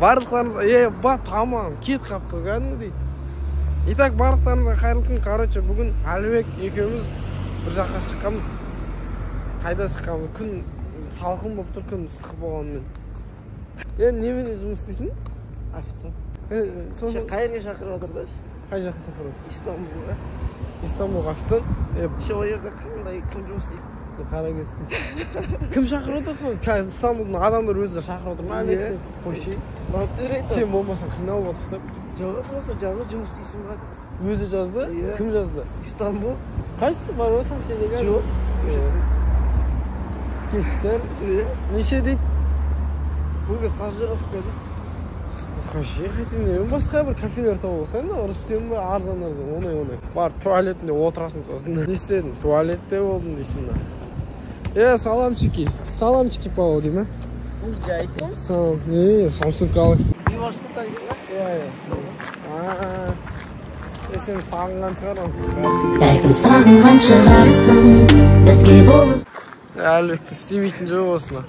Барлықтарыңыз, ба, тамам, кет қапты кәдімгідей. Итак, барлықтарыңызға қайырлы күн. Короче, бүгін Әлібек екеуміз бір жаққа шыққанбыз. Қайда шыққанбыз? Күн салқын болып тұр, күн ыстық болғанымен. Немене жұмыс істейсің? Официант. Сосын қай жерге шақырып жатыр да? Қай жаққа шақырып жатыр? Истанбулға. Истанбулға официант? Ше, ол жерде қандай кім жұмыс істейді? Қара кетсін. Кім шақырып отыр соны? Қазір Истанбулдың адамдар өздері шақырып отыр ма? Иә. Қойшы. Натуре айтамын. Сен болмасаң қиналып отырық деп. Жоқ, просто жазды, жұмыс істейсің ба деп. Өзі жазды? Иә. Кім жазды? Истанбул. Қайсысы бар ғой сообщениеге? Жоқ. Кеттер. Иә. Неше дейді? Бүгін стажировка деді. Қойшы, қайтейін деп. Басқа бір кафелер тауып алсаң да, Рүстем бе, арзан арзан, оңай оңай. Барып туалетінде отырасың сосын. Не істедің? Туалетте болдым дейсің да. Саламчики. Саламчики пау дейм, Жайтын? Салам. Не, Samsung Galaxy. Бейбарысты танисың ба? Иә, иә. Сен сағынған шығар ол. Бәлкім сағынған шығарсың, бізге болып. Әлбетте істемейтін жоқ осыны.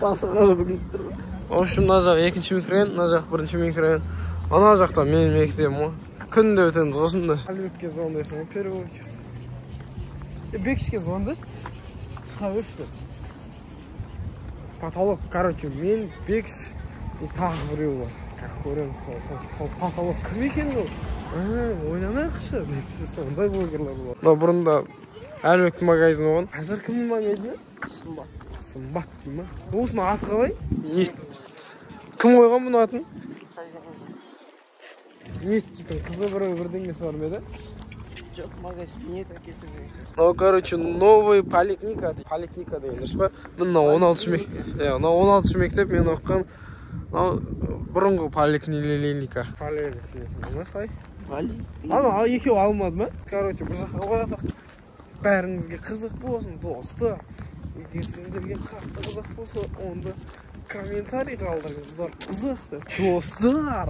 Басы ғана білініп тұр. В общем, мына жақ екінші микрорайон, мына жақ бірінші микрорайон. Ана жақта менің мектебім ғой. Күнде өтеміз осында. Әлбетке звондайсың ғой, первый очередь. Бекішке звондашы. Шыға берші. Потолок, короче, мен, Бекіш и тағы біреу бар. Как көреміз, сол потолок кім екен ол? Ойланайықшы. Сондай блогерлар болады. Мынау бұрында Әлібектің магазині болған. Қазір кімнің магазині? Сымбат. Сымбат дей ма? Осының аты қалай? Ниет. Кім қойған бұның атын? Ниет дейтін қызы біреу бірдеңесі бар ма еді? Жоқ, магазин ниет әкесі деген сияқты. Мынау, короче, новый поликлиника. Поликлиника деген дұрыс па? Мынау 16 мектеп. Иә, мынау 16 мектеп мен оқыған. Мынау бұрынғы поликлиника. Поликлиника ма қалай? Ана екеуі алмады ма? Короче, бір жаққа қоятық. Бәріңізге қызық болсын, достар. Егер сендерге қатты қызық болса, онда комментарий қалдырыңыздар. Қызық деп. Достар.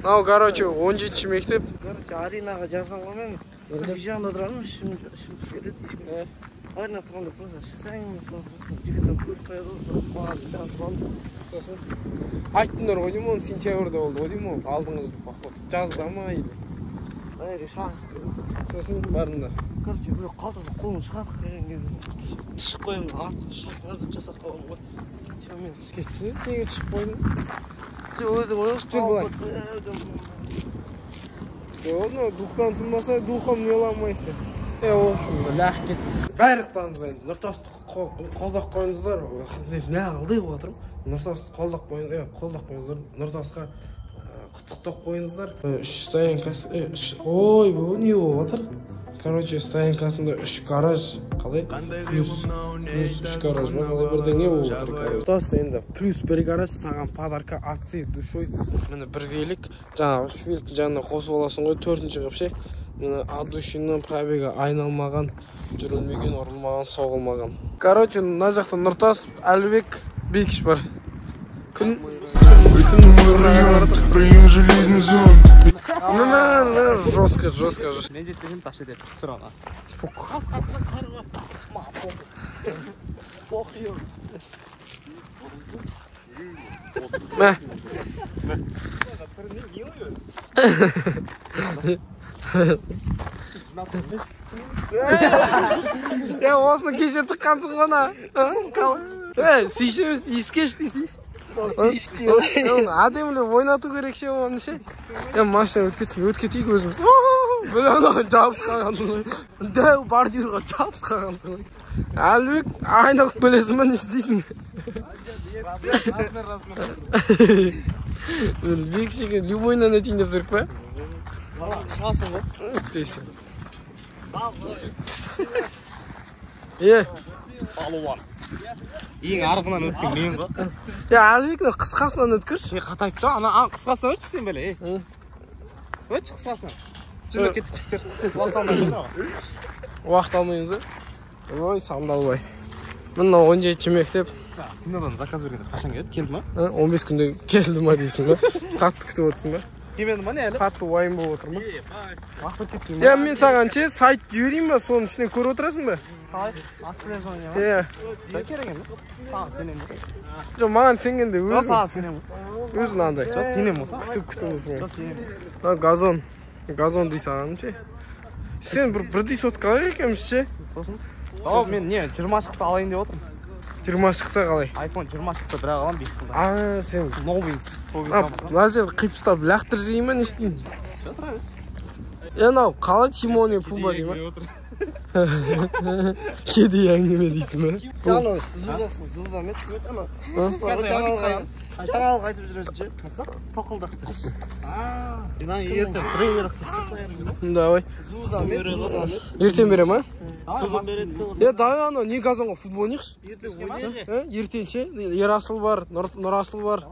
Мынау, короче, 17 мектеп. Короче, аренаға жазған ғой мен. Үй жағында тұрамын, ішім пісіп кетеді. Арена тұрғанда просто шықсаң, жігіттер көріп қояды ғой, маған жазған. Сосын айттыңдар ғой деймін, оны сентябрьде болды ғой деймін, ол алдыңғы жыл походу. Жазда ма или? Ана шағысты. Сосын бардыңдар. Короче, біреу қалтасы қолын шығарып қойған кезде түсіп қоямын, артық шапқазды жасап қойған ғой. Типа мен Кетші, неге түсіп қойдың? Сен өзің ойлашы, Жүр былай. тауып Ну, духтан сынбаса, духом не ломайся. В общем, ләқ кетті. Барлықтарыңыз енді Нұртасты қолдап қойыңыздар. Не қылды деп отырмын. Нұртасты қолдап қойыңыздар, қолдап қойыңыздар. Нұртасқа құттықтап қойыңыздар. Үш стоянкасы, үш, ой, бұл не болып жатыр? Короче, стоянкасында үш гараж, қалай? Плюс үш гараж ба, қалай бірдеңе болып отыр, короче. Нұртас енді плюс бір гараж, саған подарка от всей душой. Міне бір велик, жаңағы үш великті жанына қосып аласың ғой, төртінші қылып ше. Міне от душиның пробегі айналмаған, жүрілмеген, ұрылмаған, соғылмаған. Короче, мына жақта Нұртас, Әлібек, Бекіш бар. Күн Район железный зон. Міне, жестко, жестко, жестко. Мен жетпесем тас жетеді, түсір ана. Фук. Мә. Осыны кеше тыққансың ғой ана. Сүйші емес, иіскеш дейсің. Әдемілеп ойнату керек ше оны ше. Машина өтіп кетсін, өтіп кетейік өзіміз. Бля, анау жабысып қалғансың ғой. Дәу бордюрға жабысып қалғансың ғой. Әлібек, айналып келесің ба, не істейсің? Размер, размер. Бекшеге любойынан өтейін деп тұрып па? Шығасың ғой. Дейсің. Балуан. Ең арғынан өткен мен ғой. Әлібек, мына қысқасынан өткізші. Қатайып тұр, ана қысқасынан өтші сен бәле, Өтші қысқасынан. Жүріп кеттік жігіттер. Уақыт алмаймыз ғой. Уақыт алмаймыз ба? Ой, сандалбай. Мына 17 мектеп. Кинодан заказ бергенде қашан келеді? Келді ма? 15 күнде келді ма дейсің ба? Қатты күтіп отырсың ба? Келмеді ма не әлі? Қатты уайым болып отыр ма? Лақтырып кетті. Е, мен саған ше сайт жіберейін ба, соның ішінен көріп отырасың ба? Қалай? Отслеживание ма? Иә. Жоқ, керек емес. Саған сенемін. Жоқ, маған сенгенде Жоқ, өзің. саған сенемін. Өзің андай. Жоқ, сенемін болса. Күтіп күтіп отырмын. Жоқ, сенемін. Мына газон. Газон дей саған ше. Сен бірдей сотка алайық екенбіз ше. Сосын? Ау, мен не, 20 шықса алайын деп отырмын. 20 шықса қалай? iPhone 20 шықса бірақ аламын 5 жылда. А, сен Новый сол кезде алмасам. Мына жерді қиып тастап лақтырып жейін ба, не істеймін? Жоқ, тұра берсін. Е, мынау қалай Тимон и Пумба дей ма? Кедей әңгіме дейсің ба? Сен анау Зузасын, Зуза ма еді, кім еді анау? Жаңалық айтып жүретін ше. Тоқылдақты. Ертең тренер Давай. Зуза ма еді, Зуза ма еді? Ертең бере ма? Бүгін береді. Е, давай анау не газонға футбол ойнайықшы. Ертең ойнайық. Ертең ше, Ерасыл бар, Нұрасыл бар.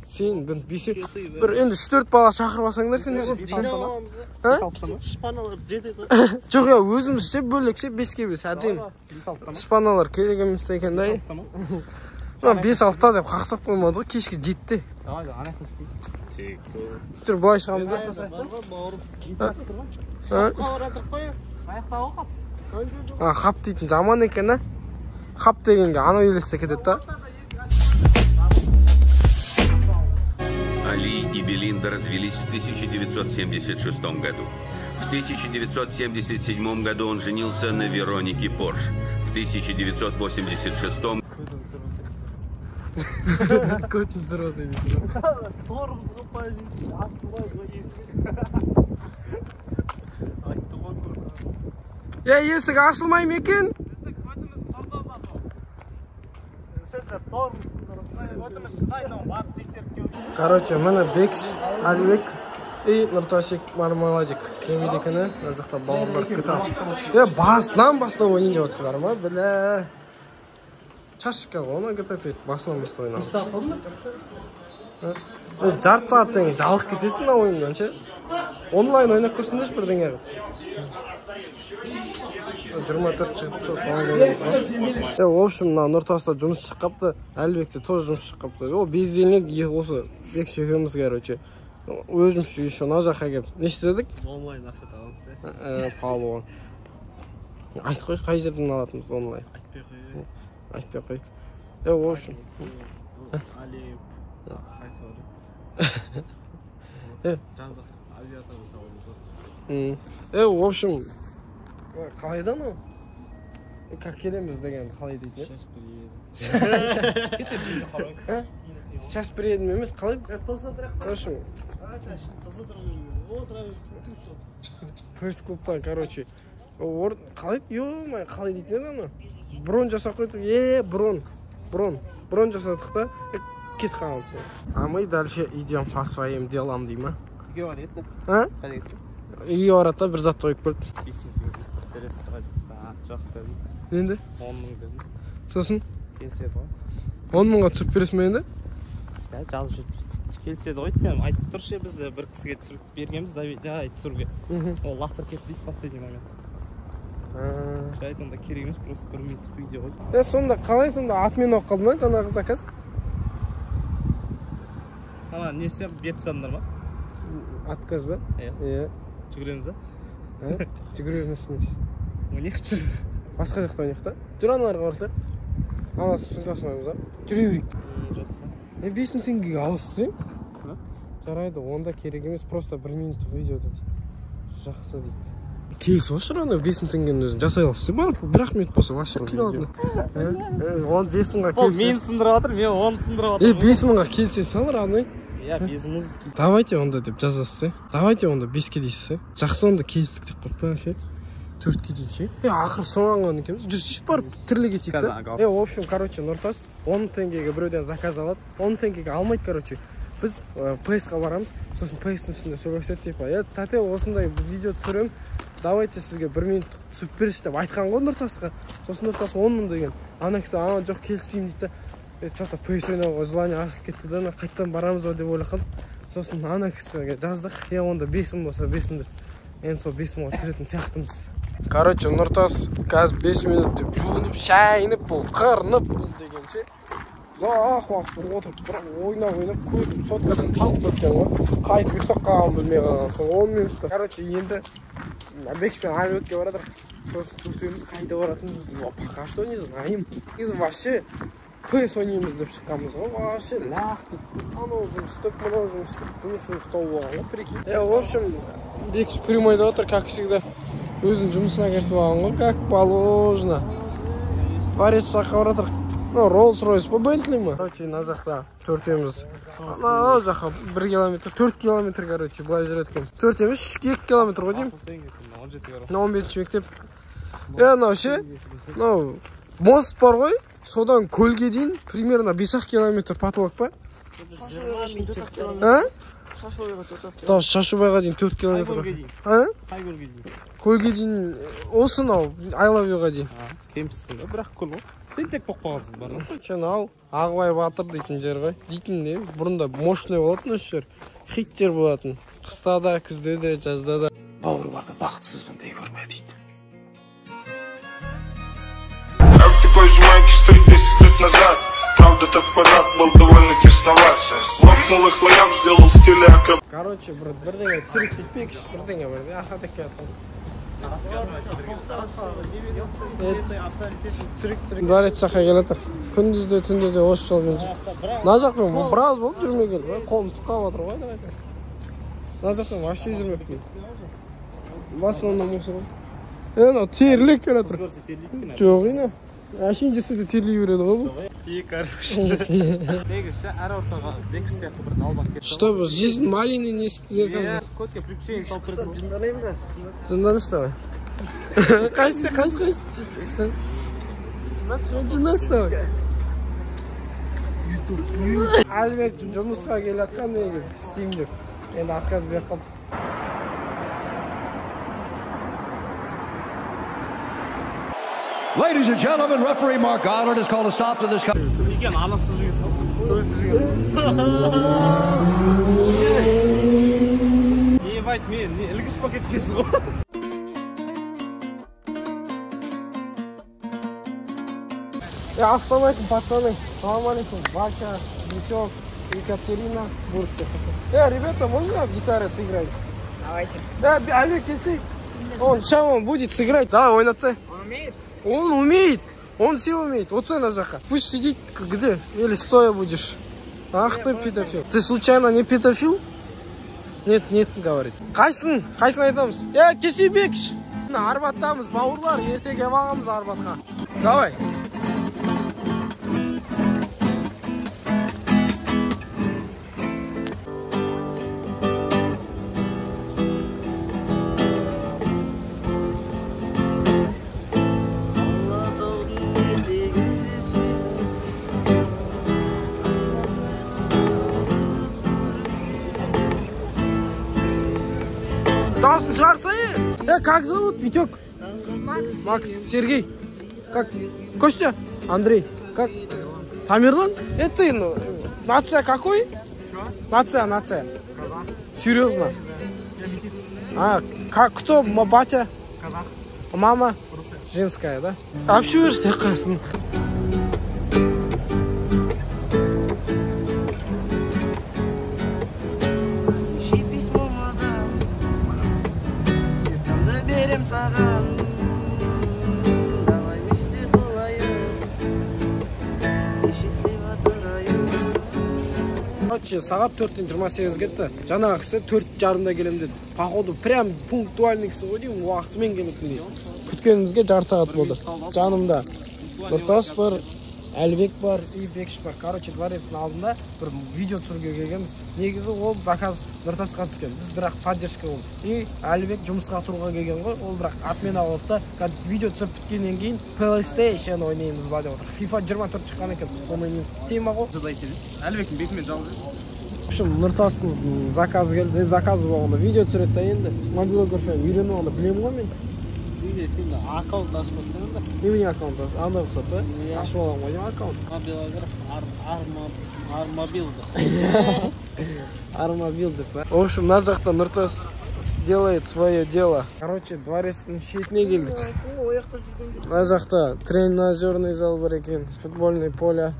Сен бір бесеу, бір енді 3-4 бала шақырып алсаңдар сендер ше. Жинап аламыз ғой. А? Шпаналар жетеді. Жоқ, я өзіміз ше бөлек ше 5-ке 5 әдемі. Шпаналар керек емес екен да. Мына 5-6-та деп қақсап қоймады ғой, кешкі 7-те. Давай, ана жақта. Жүр, былай шығамыз да. А? А, хап дейтін жаман екен, а? Хап дегенге анау елесте кетеді да. Али и Белинда развелись в 1976 году. В 1977 году он женился на Веронике Порш. В 1986 Көтін сұраса дейсің. Е, есік ашылмай ма екен? Короче, міне Бекс, Әлібек и Нұртасик Мармеладик келмейді екен, мына жақта бауырлар күтіп. Е, басынан бастап ойнайын деп отырсыңдар ма? Бля. Чашка ғой, оны GTA 5 басынан бастап ойнаған. Жарты сағаттан кейін жалығып кетесің мына ойыннан ше. Онлайн ойнап көрсеңдерші бірдеңе қылып. 24 жігітті соңында ойнап. В общем, мына Нұртаста жұмыс шығып қапты, Әлібекте тоже жұмыс шығып қапты. Ол бездельник осы Бекш екеуміз, короче. Өзімізше еще мына жаққа келіп не істедік? Онлайн ақша табамыз, ә? Палуан. Айт қой, қай жерден алатынбыз онлайн? Айтпай қояйық. Айтпай қояйық. В общем. Алиев, қайсы бар? Жан-жақта авиаторды табамыз. В общем, қалай да анау? Как келеміз деген қалай дейтін? Сейчас приедем. Сейчас приедем емес, қалай? В общем, пресс-клубтан, короче, қалай, ё-моё, қалай дейтін еді анау? Брон жасап қойдық, брон жасадық та, кетіп қалған сол. А мы дальше идем по своим делам дей ма? Үйге барады еді. А? Қайда кетті? Үйге барады да бір зат қойып келді. 5 мың теңге түсіріп бересіз ғой дейді. Жоқ дедім. Енді? 10 мың дедім. Сосын? Келіседі ғой. 10 мыңға түсіріп бересің бе енді? Иә, жазып жүріп. Келіседі ғой, өйткені айтып тұршы, біз бір кісіге түсіріп бергенбіз, давай түсіруге. Ол лақтырып кетті дейді последний момент. Жайт онда керек емес, просто бір минуттық видео ғой. Е, сонда қалай сонда атмен оқып қалды ма жаңағы заказ? Ана не істеп беріп тастадыңдар ма? Отказ ба? Иә. Иә. Жүгіреміз ба? Жүгіреміз емес. Ойнайықшы. Басқа жақта ойнайық та. Жүр аналарға барсақ. Ана сумкасын қоямыз ба? Жүре берейік. Жақсы. 5 мың теңгеге аласың? Жарайды, онда керек емес, просто бір минуттық видео дейді. Жақсы дейді. Келісіп алшы, ана 5 мың теңгенің өзін жасай аласың, барып бір-ақ минут болса вообще қиналдың. Он 5 мыңға Ол келсе. мені сындырып жатыр, мен оны сындырып жатырмын. 5 мыңға келсе сал, родной. Иә, без музыки. Давайте онда деп жазасыз, Давайте онда 5-ке дейсіз, Жақсы онда келістік деп қойып қояйын, ше. 4-ке дейін ше. Ақыры соңған екенбіз. Жүрсейші барып тірлік етейік та. В общем, короче, Нұртас 10 теңгеге біреуден заказ алады. 10 теңгеге алмайды, короче. Біз PS-қа барамыз, сосын PS-ның ішінде сөйлеседі типа, тәте, осындай видео түсіремін, давайте сізге бір минуттық түсіріп берші деп айтқан ғой Нұртасқа. Сосын Нұртас 10 мың деген. Ана кісі, жоқ, келіспеймін дейді да. Чё-то PS ойнауға желание ашылып кетті да, қайтадан барамыз ба деп ойлап қалдық. Сосын ана кісіге жаздық, онда 5 мың болса 5 мың деп. Енді сол 5 мыңға түсіретін сияқтымыз. Короче, Нұртас қазір 5 минут деп жуынып, шайынып, бұл қырынып бұл дегенше Ұзақ уақыт отырып, бірақ ойнап-ойнап көзім соткадан талып кеткен ғой. Қайтып ұйықтап қалғанын білмей қалған соң 10 минутта. Короче, енді Бекіш пен Әлібекке баратырық. Сосын төртеуміз қайда баратынымызды пока что не знаем. Негізі вообще ПС ойнаймыз деп шыққанбыз ғой. Вообще лақ анау жұмыс істеп, мынау жұмыс істеп, жұмыс тауып алған ғой, прикинь. В общем, Бекіш прямойда отыр, как всегда. Өзінің жұмысына кірісіп алған ғой, как положено. Дворец жаққа баратырық. Ну, Роллс-Ройс па, Бентли ма? Короче, мына жақта төртеуміз. Ана жаққа 1 километр, 4 километр, короче, былай жүреді екенбіз. Төртеуміз 2 километр ғой деймін. Мына 15-ші мектеп. Мынау ше, мынау мост бар ғой, содан көлге дейін примерно 5-ақ километр потолок па? А? Шашубайға дейін 4 километр. А? Қай көлге дейін? Көлге дейін осы мынау I love you-ға дейін. Кемсің ба, бірақ көл ғой. Тентек болып қалғансың бар. Мынау Ағыбай батыр дейтін жер ғой. Дейтін не? Бұрында мощный болатын осы жер. Хит жер болатын. Қыста да, күзде де, жазда да. Бауыр барда бақытсызбын дей көрме дейді. Я в такой же майке, что и 10 лет назад. Правда, тот квадрат был довольно тесноват. Лопнул их лоям, сделал в стиле акробат. Короче, бірдеңе түсіріп кетпекші, бірдеңе бірдеңе ахат екен жатсам. Дворец жаққа келатыр. Күндіз де түнде де осы жолмен жүр. Мына жақпен біраз болды жүрмегелі. Қолым түсіп қалып жатыр ғой. Мына жақпен вообще жүрмеппін. В основном осы ғой. Мынау терлеп келатыр. Жоқ, ина. Әшейін жүрсе де терлей береді ғой бұл. Короче. Негізі әр ортаға Бекіш сияқты бір налбақ кетті. Чтобы жизнь малины не... Көтке приключение салып тұрады. Жынданайын ба? Жынданыш давай. Қайсы, қайсы, қайсы? Жынданыш давай. Әлібек жұмысқа келе жатқан негізі істеймін деп. Енді отказ беріп қалды. Ladies and gentlemen, referee Mark Goddard has called a stop to this. Үлкен анасы жүрген сол, өзі жүрген сол. Ебать, мен не ілгіш болып кеткенсіз ғой. Ассалаумалейкум, пацаны. Салам алейкум, Вася, Витек, Екатерина, Буртик. Ребята, можно гитары сыграть? Давайте. Да, Олег, если он сейчас он будет сыграть. Давай, ойнатса. Он умеет? Он умеет, он все умеет. Вот на жаққа. Пусть сидит где? Или стоя будешь. Ах ты педофил. Ты случайно не педофил? Нет, нет, говорит. Қайсың? Қайсың айтамыз? Кесе Бекіш. Арбаттамыз, бауырлар, ерте келіп алғанбыз Арбатқа. Давай. Дауысын шығарсай. Как зовут? Витек? Макс. Макс. Сергей. Как? Костя? Андрей. Как? Тамерлан? Это ты, ну, нация какой? Нация, нация. Казах. Серьезно? Я метис. А, как, кто? Батя? Казах. Мама? Русская. Женская, да? Общаешься, қасын. Саған, давай вместе болайық, и счастливо тұрайық. Короче, сағат 4:28 кетті. Жаңағы кісі 4:30-да келем деді. Походу, прям пунктуальный кісі ғой деймін, уақытымен келетін дейді. Күткенімізге жарты сағат болды. Жанымда Нұртас бар, Әлібек бар, и Бекіш бар. Короче, дворецтің алдында бір видео түсіруге келгенбіз. Негізі ол заказ Нұртасқа түскен. Біз бірақ поддержка болды. И Әлібек жұмысқа тұруға келген ғой, ол бірақ отмена болды да. Видео түсіріп біткеннен кейін PlayStation ойнаймыз ба деп отыр. FIFA 24 шыққан екен, соны ойнаймыз. Тема ғой. Әлібектің бетімен жалғыз. В общем, Нұртастың заказы келді. Заказы болғанда видео түсіреді да енді. Мобилографияны үйреніп алғанда білемін ғой мен. Сен аккаунт ашып қойсаң да. Немене аккаунт? Андай ұқсап па? Ашып алған ғой деймін аккаунт. Мобилограф армобил деп. Армобил деп па? В общем, мына жақта Нұртас делает свое дело. Короче, дворецтің шетіне келдік. Мына жақта тренажерный зал бар екен, футбольный поле.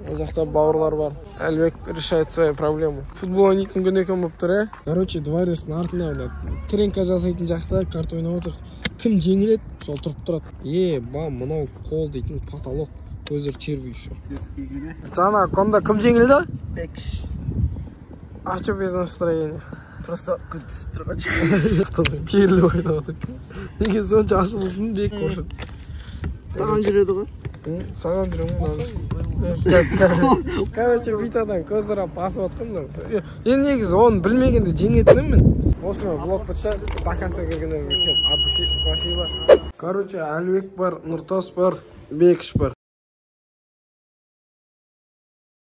Ол жақта бауырлар бар. Әлібек решает свою проблему. Футбол ойнайтын күн екен болып тұр, иә. Короче, дворецтің артында мына тренка жасайтын жақта карта ойнап отырық. Кім жеңіледі, сол тұрып тұрады. Е, ба, мынау қол дейтін потолок. Көздері черви еще. Жаңа комда кім жеңілді? Бекш. А чё без настроения? Просто күн түсіп тұрған. Керіліп ойнап отыр. Неге сонша ашулысың, Бек көрсет? Саған жүреді ғой. Саған жүремін ғой. Короче, битадан көз сұрап басып жатқан мынау. Енді негізі оны білмегенде жеңетін едім мен. Осымен влог бітті. До конца көргендеріңізге всем от души спасибо. Короче, Әлібек бар, Нұртас бар, Бекіш бар.